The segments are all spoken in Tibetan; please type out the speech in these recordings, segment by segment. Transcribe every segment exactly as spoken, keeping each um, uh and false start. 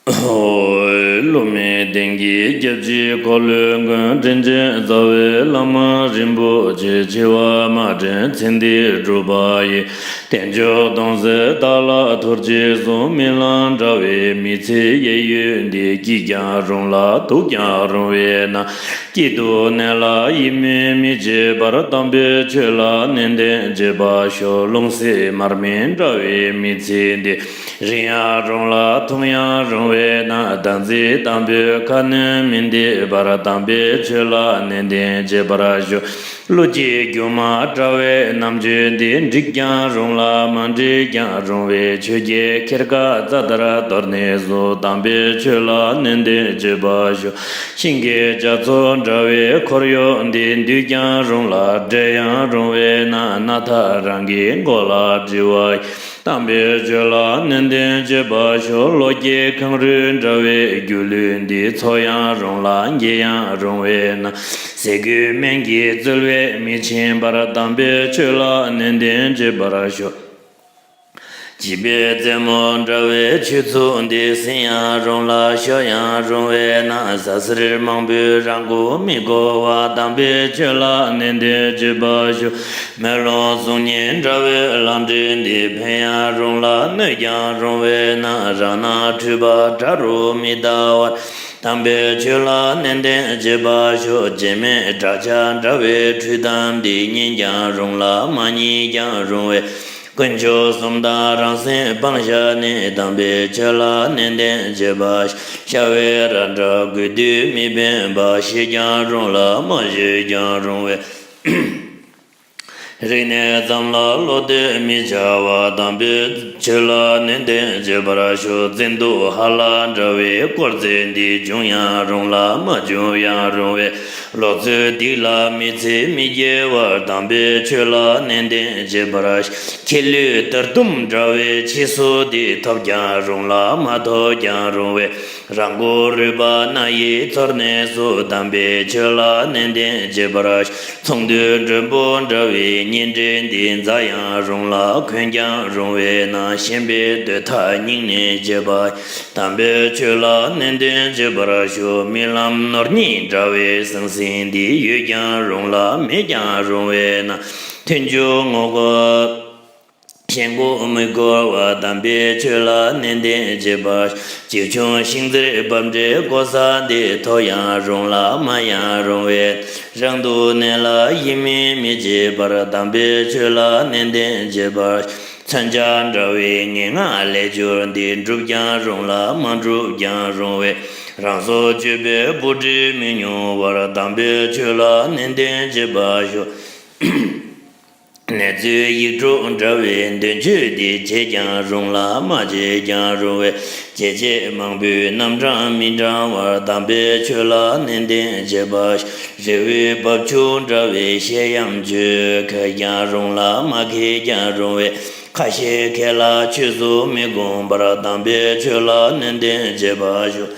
ཨོ། བསླུ་མེད་གདེང་གི་སྐྱབས་གཅིག་འཁོར་ལོའི་མགོན། དྲིན་ཅན་རྩ་བའི་བླ་མ་རིན་པོ་ཆེ། ཆེ་བ་མ་དྲན་ཚེ་འདིར་སྒྲུབ་པ་ཡི། དལ་འབྱོར་སྡོང་ཟེར་བདག་ལ་ཐོར་ཅིག་གསུངས། རྨི་ལམ་འདྲ་བའི་མི་ཚེའི་གཡས་གཡོན་འདི། སྐྱིད་ཀྱང་རུང་ལ་སྡུག་ཀྱང་རུང་བས་ན། སྐྱིད་སྡུག་གནས་ལ་ཡིད་སྨོན་མི་བྱེད་པར། དམ་པའི་ཆོས་ལ་ནན་ཏན་བྱེད་པར་ཤོག་རླུང་བསིལ་མར་མེ་འདྲ་བའི་མི་ཚེ་འདི། རིང་ཡང་རུང་ལ་ཐུང་ཡང་རུང་བས་ན། བདག་འཛིན་དང་པོའི་ཁ་གནོན་མི་འདེབས་པར། དམ་པའི་ཆོས་ལ་ནན་ཏན་བྱེད་པར་ཤོག་བློ་སྐྱེས་སྒྱུ་མ་འདྲ་བའི་རྣམ་དཔྱོད་འདི། འགྲིག་ཀྱང་རུང་ལ་མ་འགྲིག་ཀྱང་རུང་བས། ཆོས་བརྒྱད་ཁྱེར་ཁ་རྩ་ལྟར་དོར་ནས་སུ། དམ་པའི་ཆོས་ལ་ནན་ཏན་བྱེད་པར་ཤོག་ཤིང་གི་རྒྱ་མཚོ་འདྲ་བའི་འཁོར་གཡོག་འདི། འདུས་ཀྱང་རུང་ལ་བསྒྲལ་ཡང་རུང་བས་ན། སྣ་ཐག་རང་གི་མགོ་ལ་སྒྲིལ་བ་ཡི། དམ་པའི་ཆོས་ལ་ནན་ཏན་བྱེད་པར་ཤོག་བློ་སྐྱེས་ཁང་རུལ་འདྲ་བའི་སྒྱུ་ལུས་འདི། འཚོ་ཡང་རུང་ལ་འགྱེལ་ཡང་རུང་བས་ན། ཟས་གོས་སྨན་གྱིས་རྩོལ་བས་མི་ཕྱིན་པར། དམ་པའི་ཆོས་ལ་ནན་ཏན་བྱེད་པར་ཤོག་བྱིས་པའི་རྩེད་མོ་འདྲ་བའི་ཆོས་ཚུལ་འདི། ཟིན་ཡང་རུང་ལ་ཤོར་ཡང་རུང་བས་ན། ཟ་ཟེར་མང་པོས་རང་མགོ་མི་འགོར་བར། དམ་པའི་ཆོས་ལ་ནན་ཏན་བྱེད་པར་ཤོག་སྨོན་ལམ་གསུང་སྙན་འདྲ་བའི་ལམ་འབྲས་འདི། ཕན་ཡང་རུང་ལ་གནོད་ཀྱང་རུང་བས་ན། རང་སྣང་འཁྲུལ་པ་དགྲ་རུ་མི་ལྟ་བར། དམ་པའི་ཆོས་ལ་ནན་ཏན་བྱེད་པར་ཤོག་སྐྱེ་མེད་དགྲ་ཆགས་འདྲ་བའི་འཁྲུལ་གཏམ་འདི། སྙན་ཀྱང་རུང་ལ་མ་སྙན་ཀྱང་རུང་བས། དཀོན་མཆོག་གསུམ་དང་རང་སེམས་སྤང་བྱ་ནི། དམ་པའི་ཆོས་ལ་ནན་ཏན་བྱེད་པར་ཤོག་ཤ་བའི་ར་འདྲ་དགོས་དུས་མི་ཕན་པ། བཤད་ཀྱང་རུང་ལ་མ་བཤད་ཀྱང་རུང་བས། རིག་གནས་ཙམ་ལ་བློ་གཏད་མི་བྱ་བར། དམ་པའི་ཆོས་ལ་ནན་ཏན་བྱེད་པར་ཤོག་བཙན་དུག་ཧ་ལ་འདྲ་བའི་དཀོར་རྫས་འདི། བྱུང་ཡང་རུང་ལ་མ་བྱུང་ཡང་རུང་བས། ལོག་འཚོའི་སྡིག་ལ་མི་ཚེ་མི་སྐྱེལ་བར། དམ་པའི་ཆོས་ལ་ནན་ཏན་བྱེད་པར་ཤོག་ཁྱི་ལུད་དར་དུམ་འདྲ་བའི་ཕྱིས་སུ་འདི། ཐོབ་ཀྱང་རུང་ལ་མ་ཐོབ་ཀྱང་རུང་བས། རང་མགོ་རུལ་པ་སྣ་ཡི་ཚོར་ནས་སུ། དམ་པའི་ཆོས་ལ་ནན་ཏན་བྱེད་པར། ཚོང་འདུས་མགྲོན་པོ་འདྲ་བའི་གཉེན་འབྲེལ་འདི། འཛའ་ཡང་རུང་ལ་འཁོན་ཀྱང་རུང་བས་ན། ཞེན་པའི་འདོད་ཐག་སྙིང་ནས་བཅད་པ། དམ་པའི་ཆོས་ལ་ནན་ཏན་བྱེད་པར་ཤོག་རྨི་ལམ་ནོར་གཉིས་འདྲ་བའི་ཟང་ཟིང་འདི། ཡོད་ཀྱང་རུང་ལ་མེད་ཀྱང་རུང་བས་ན། མཐུན་འཇུག་ངོ་ལྐོག་ཞེན་ལྐོག་མི་བསྐོར་བར། དམ་པའི་ཆོས་ལ་ནན་ཏན་བྱེད་པར། ཆེ་ཆུང་ཤིང་རྩེར་བབས་འདྲའི་གོ་ས་འདི། ཐོབ་ཡང་རུང་ལ་མ་ཡང་རུང་བས། རང་སྡུག་བསྔལ་ལ་ཡིད་སྨོན་མི་བྱེད་པར། དམ་པའི་ཆོས་ལ་ནན་ཏན་བྱེད་པར། མཚོན་ཆ་འདྲ་བའི་ངན་སྔགས་ལས་སྦྱོར་འདི། འགྲུབ་ཀྱང་རུང་ལ་མ་འགྲུབ་ཀྱང་རུང་བས། རང་སྲོག་གཅོད་པའི་སྤུ་གྲི་མི་མྱོང་བར། དམ་པའི་ཆོས་ལ་ནན་ཏན་བྱེད་པར་ཤོག་ནེ་ཙོའི་ཡིག་དྲུག་འདྲ་བའི་འདོན་སྤྱོད་འདི། བྱས་ཀྱང་རུང་ལ་མ་བྱས་ཀྱང་རུང་བས། བྱས་རྗེས་མང་པོས་རྣམ་གྲངས་མི་འགྲང་བར། དམ་པའི་ཆོས་ལ་ནན་ཏན་བྱེད་པར་ཤོག་རེ་བའི་འབབ་ཆུ་འདྲ་བའི་བཤད་ཡམ་ཆོས། ཁེགས་ཀྱང་རུང་ལ་མ་ཁེགས་ཀྱང་རུང་བས། ཁ་ཞེ་ཁེགས་ལ་ཆོས་སུ་མི་དགོངས་པར། དམ་པའི་ཆོས་ལ་ནན་ཏན་བྱེད་པར་ཤོག་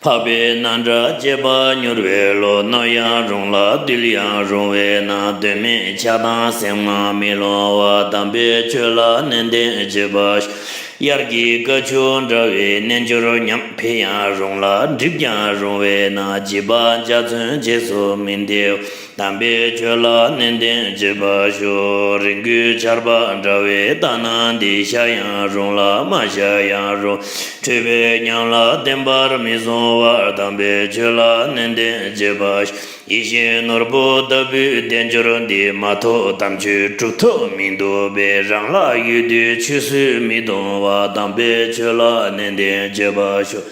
འཕགས་པའི་རྣམ་གྲངས་བཅས་པ་མྱུར་བའི་བློ། མནོ་ཡང་རུང་ལ་བཏུལ་ཡང་རུང་བས་ན། དོན་མེད་ཆགས་སྡང་སེམས་ངང་མི་སློང་བར། དམ་པའི་ཆོས་ལ་ནན་ཏན་བྱེད་པར་ཤོག་དབྱར་གྱི་སྐར་ཆུང་འདྲ་བའི་རྣལ་འབྱོར་ཉམས། འཕེལ་ཡང་རུང་ལ་འགྲིབ་ཀྱང་རུང་བས་ན། བྱིས་པ་འཇའ་ཚོན་རྗེས་སུ་མི་འདེད། དམ་པའི་ཆོས་ལ་ནན་ཏན་བྱེད་པར་ཤོག་རི་མགོའི་ཆར་པ་འདྲ་བའི་ལྟ་སྣང་འདི། ཤར་ཡང་རུང་ལ་མ་ཤར་ཡང་རུང་། འཁྲུལ་པའི་ཉམས་ལ་བརྟན་པར་མི་བཟུང་བར། དམ་པའི་ཆོས་ལ་ནན་ཏན་བྱེད་པར་ཤོག་ཡིད་བཞིན་ནོར་བུ་ལྟ་བུའི་དལ་འབྱོར་འདི། མ་ཐོབ་དམ་ཆོས་གྲུབ་ཐོབ་མི་འདུག་པས། རང་ལག་ཡོད་དུས་ཆོས་སུ་མི་གཏོང་བར། དམ་པའི་ཆོས་ལ་ནན་ཏན་བྱེད་པར་ཤོག་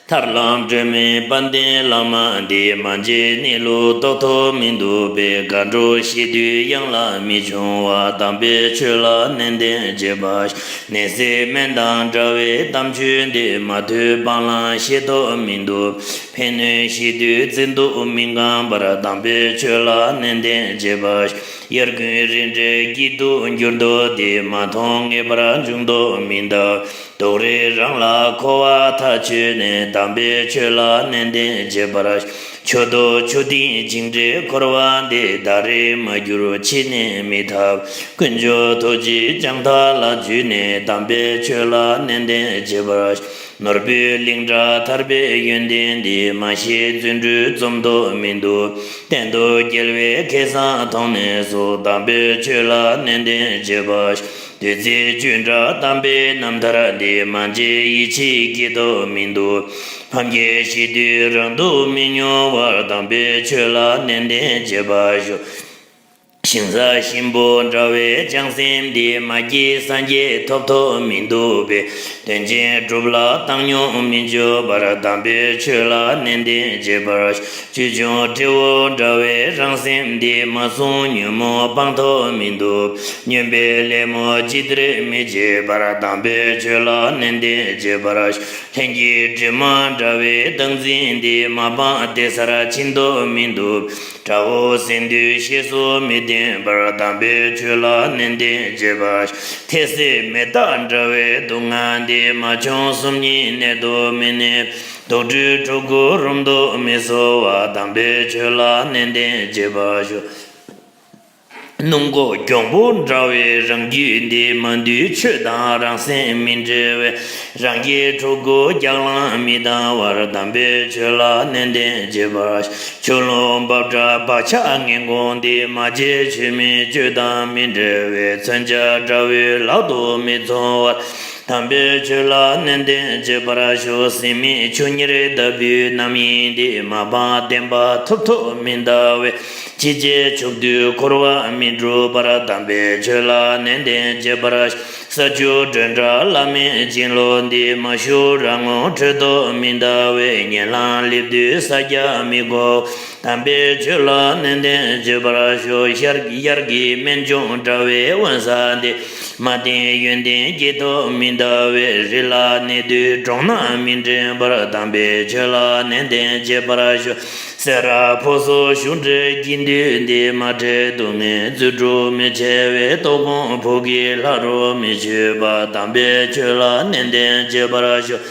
ཐར་ལམ་སྒྲོན་མེའི་དཔལ་ལྡན་བླ་མ་འདི། མ་མཇལ་གནས་ལུགས་རྟོགས་ཐོབ་མི་འདུག་པས། དགའ་སྤྲོ་བཞེས་དུས་གཡང་ལ་མི་མཆོང་བར། དམ་པའི་ཆོས་ལ་ནན་ཏན་བྱེད་པར་ཤོག་ནད་སེལ་སྨན་དང་འདྲ་བའི་དམ་ཆོས་འདི། མ་ཐོས་སྤང་བླང་ཤེས་རྟོགས་མི་འདུག་ཕན་གནོད་ཤེས་དུས་བཙན་དུག་མི་འགེངས་པར། དམ་པའི་ཆོས་ལ་ནན་ཏན་བྱེད་པར་ཤོག་དབྱར་དགུན་རི་འདྲའི་སྐྱིད་སྡུག་འགྱུར་ལྡོག་འདི། མ་མཐོང་ངེས་པར་འབྱུང་ལྡོག་མིན་འདུག་སྡུག་རུས་རང་ལ་འཁོར་བ་ཐག་ཆོད་ནས། དམ་པའི་ཆོས་ལ་ནན་ཏན་བྱེད་པར་ཤོག་མཆོད་དོ་མཆོད་རྟེན་བྱིན་འབྲེལ་འཁོར་བ་འདས། ད་རེས་མ་གྱུར་ཕྱིས་ནས་མི་ཐོབ། དཀོན་མཆོག་ཐུགས་རྗེའི་ལྕགས་ཐག་ལ་འཇུས་ནས། དམ་པའི་ཆོས་ལ་ནན་ཏན་བྱེད་པར་ཤོག། ནོར་བུའི་གླིང་འདྲ་ཐར་པའི་ཡོན་ཏན་འདི། མ་ཤེས་བརྩོན་འགྲུས་རྩོམ་དུ་མི་འདུག། གཏན་དུ་རྒྱལ་བའི་ཁེ་བཟང་མཐོང་ནས་སུ། དམ་པའི་ཆོས་ལ་ནན་ཏན་བྱེད་པར་ཤོག། བདུད་རྩི་བཅུད་འདྲ་དམ་པའི་རྣམ་ཐར་འདི། མ་མཇལ་ཡིད་ཆེས་སྐྱེ་དུ་མི་འདུག། ཕམ་ཁའི་གཤིས་དུས་རང་སྡུག་མི་མྱོང་བར། དམ་པའི་ཆོས་ལ་ནན་ཏན་བྱེད་པར་ཤོག། ཞིང་ས་གཤིན་པོ་འདྲ་བའི་བྱང་སེམས་འདི། མ་སྐྱེས་སངས་རྒྱས་ཐོབ་ཐོབ་མི་འདུག་པས། དོན་ཆེན་སྒྲུབ་ལ་བཏང་སྙོམས་མི་འཇུག་པར། དམ་པའི་ཆོས་ལ་ནན་ཏན་བྱེད་པར་ཤོག། ཆོས་སྐྱོང་སྤྲེའུ་འདྲ་བའི་རང་སེམས་འདི། མ་བསྲུངས་ཉོན་མོངས་སྤང་ཐོབ་མི་འདུག། སྨྱོན་པའི་ལད་མོ་ཅི་བདེར་མི་བྱེད་པར། དམ་པའི་ཆོས་ལ་ནན་ཏན་བྱེད་པར་ཤོག། ལྷན་སྐྱེས་དྲི་མ་འདྲ་བའི་བདག་འཛིན་འདི། མ་སྤངས་བདེ་གསལ་ཕྱིན་ཐོབ་མི་འདུག། དགྲ་བོ་གཟེངས་བསྟོད་བཤེས་སུ་མི་བསྟེན་པར། དམ་པའི་ཆོས་ལ་ནན་ཏན་བྱེད་པར་ཤོག། ཐལ་སྲིད་མེ་སྟག་འདྲ་བའི་སྡུག་བསྔལ་འདི། མ་བྱུང་སོམ་ཉི་གནས་སུ་མི་གནས། དུག་སྦྲུལ་ཕྲུ་གུ་རུམ་དུ་མི་བཟོ་བར། དམ་པའི་ཆོས་ལ་ནན་ཏན་བྱེད་པར་ཤོག། སྣུམ་འཁོར་གྱོང་པོ་འདྲ་བའི་རང་རྒྱུད་འདི། མ་འདུས་ཆོས་དང་རང་སེམས་མི་འབྲལ་བས། རང་སྐྱེས་ཕྲུ་གུ་རྒྱགས་ལངས་མི་བཏང་བར། དམ་པའི་ཆོས་ལ་ནན་ཏན་བྱེད་པར་ཤོག། ཆུ་ཀླུང་འབབ་འདྲ་བག་ཆགས་ངན་གོང་འདི། མ་བྱས་ཆོས་མིན་སྤྱོད་དང་མི་འབྲལ་བས། མཚོན་ཆ་འདྲ་བའི་ལག་ཏུ་མི་ཚོང་བར། དམ་པའི་ཆོས་ལ་ནན་ཏན་བྱེད་པར་ཤོག། ཟད་མེད་ཆུ་གཉེར་ལྟ་བུའི་རྣམ་གཡེང་འདི། མ་སྤངས་བདེན་པ་ཐོབ་ཐོབ་མི་འདའ་བས། ཕྱི་རྗེས་ཕྱོགས་དུས་འཁོར་བ་མི་འགྲོ་བར། དམ་པའི་ཆོས་ལ་ནན་ཏན་བྱེད་པར་ཤོག། ས་ཆུ་སྒྲོན་འདྲ་བླ་མེད་བྱིན་རླབས་འདི། མ་ཞུ་རང་ངོ་འཕྲོད་དུ་མི་འདའ་བས། ཉེ་ལམ་སླེབས་དུས་ས་རྒྱ་མི་འགོག། དམ་པའི་ཆོས་ལ་ནན་ཏན་བྱེད་པར་ཤོག། ཤར་དབྱར་གྱི་སྨན་ལྗོངས་འདྲ་བའི་དབེན་ས་འདི། མ་བསྟེན་ཡོན་ཏན་སྐྱེ་ཐོབ་མི་འདའ་བས། རི་ལ་གནས་དུས་འགྲོགས་ན་མི་འགྲན་པར། དམ་པའི་ཆོས་ལ་ནན་ཏན་བྱེད་པར་ཤོག། སེ་ར་ཕོ་སོ་བཞུགས་འདྲའི་དགེ་འདུན་འདི། མ་འབྲལ་སྡུག་བསྔལ་རྫུ་འཕྲུལ་མི་ཆེ་བས། ལྟོགས་སྐོམ་ཕོ་གི་ལྷ་རུ་མི་ཆུད་པ། དམ་པའི་ཆོས་ལ་ནན་ཏན་བྱེད་པར་ཤོག།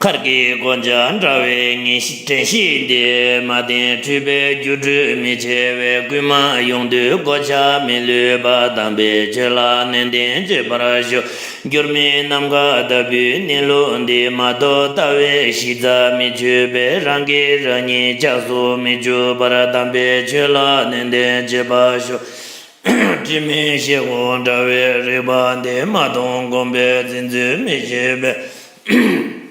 མཁར་གྱི་སྒོ་ལྕགས་འདྲ་བའི་ངན་ཞི་དྲན་ཤེས་འདི། མ་བསྟེན་འཁྲུལ་པའི་སྒྱུ་འཕྲུལ་མི་ཆེ་བས། རྐུན་མ་ཡོང་དུས་སྒོ་ལྕགས་མི་ལུས་པ། དམ་པའི་ཆོས་ལ་ནན་ཏན་བྱེད་པར་ཤོག། འགྱུར་མེད་ནམ་མཁའ་ལྟ་བུའི་གནས་ལུགས་འདི། མ་རྟོགས་ལྟ་བའི་གཞི་རྩ་མི་ཆུད་པས། རང་གིས་རང་ཉིད་འཆགས་སུ་མི་འཇུག་པར། དམ་པའི་ཆོས་ལ་ནན་ཏན་བྱེད་པར་ཤོག། དྲི་མེད་ཤེལ་སྒོང་འདྲ་བའི་རིག་པ་འདི། མ་མཐོང་སྒོམ་པས་འཛིན་ཚུལ་མི་ཤེས་པས།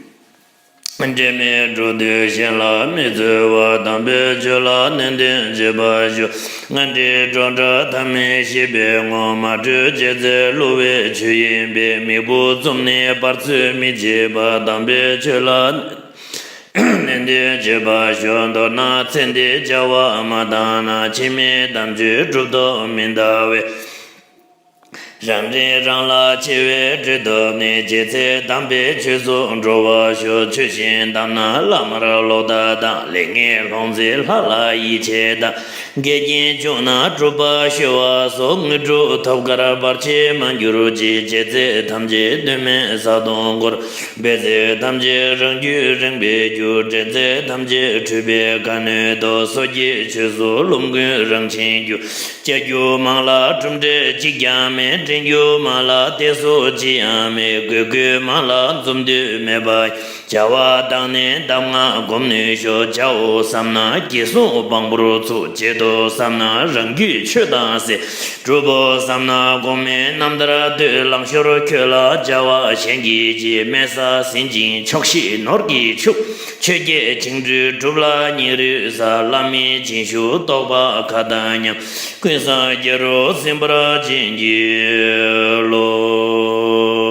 འབྲལ་མེད་འགྲོ་དུས་གཞན་ལ་མི་རྩོལ་བར། དམ་པའི་ཆོས་ལ་ནན་ཏན་བྱེད་པར་ཤོག། ང་འདྲའི་འགྲོ་འདྲ་ཐ་མལ་ཤེས་པའི་ངོར། མ་གྲོལ་བྱས་ཚེ་བསླུ་བའི་ཆོས་ཡིན་པས། མིག་དཔེ་བཙུམས་ནས་བར་ཚོད་མི་བྱེད་པར། དམ་པའི་ཆོས་ལ་ནན་ཏན་བྱེད་པར་ཤོག། མདོར་ན་ཚེ་འདིའི་བྱ་བ་མ་བཏང་ན། ཕྱི་མའི་དམ་ཆོས་སྒྲུབ་ཐོབ་མི་འདའ་བས། རང་རིག་རང་ལ་ཆེ་བའི་དྲོད་ཐོབ་ནས། བྱས་ཚད་དམ་པའི་ཆོས་སུ་འགྲོ་བར་ཤོག། ཆོས་བཞིན་དམ་ན་བླ་མར་ལོག་ལྟ་དང་། ལེགས་ཉེས་སློང་ཚེ་ལྷ་ལ་ཡིད་ཆེས་དང་། འགལ་རྐྱེན་བྱུང་ན་སྒྲུབ་པ་གཞོལ་བ་སོགས། དངོས་གྲུབ་ཐོབ་ཁར་བར་ཆད་མ་གྱུར་ཅིག། བྱས་ཚད་ཐམས་ཅད་དོན་མེད་བསགས་སྡོམ་འཁོར། འབད་ཚད་ཐམས་ཅད་རང་རྒྱུད་རེངས་པའི་རྒྱུ། འདྲེན་ཚད་ཐམས་ཅད་འཁྲུལ་པའི་ཁ་གནོན་དོ། སོ་སྐྱེའི་ཆོས་སུ་རློམ་ཀུན་རང་ཆེན་རྒྱུ། བྱ་རྒྱུ་མང་ལ་གྲུབ་འབྲས་གཅིག་ཀྱང་མེད། འདྲེན་རྒྱུ་མང་ལ་དེ་སོགས་ཅི་ཡང་མེད། དགོས་དགོས་མང་ལ་འཛོམས་འདོད་མེད་པ། བྱ་བ་བཏང་ནས་གདམས་ངག་སྒོམ་ནུས་ཤོག། བྱའོ་བསམ་ན་དགེ་སྲུང་དཔང་པོར་ཚུགས། བྱེད་དོ་བསམ་ན་རང་རྒྱུད་ཆོས་དང་བསྲེ། སྒྲུབ་བོ་བསམ་ན་གོང་མའི་རྣམ་ཐར་ལྟོས། ལང་ཤོར་ཁྱོད་ལ་བྱ་བ་གཞན་གྱིས་བྱེད། དམན་ས་ཟིན་ཅིང་ཆོག་ཤེས་ནོར་གྱིས་ཕྱུག། ཆོས་བརྒྱད་བྱིང་འགྲོལ་སྒྲུབ་ལ་སྙིང་རུས་གཟར། བླ་མའི་བྱིན་ཞུགས་རྟོགས་པ་མཁའ་དང་མཉམ། ཀུན་བཟང་རྒྱལ་རོ་སེམས་དཔའ་ཆེན་གྱི་བློ།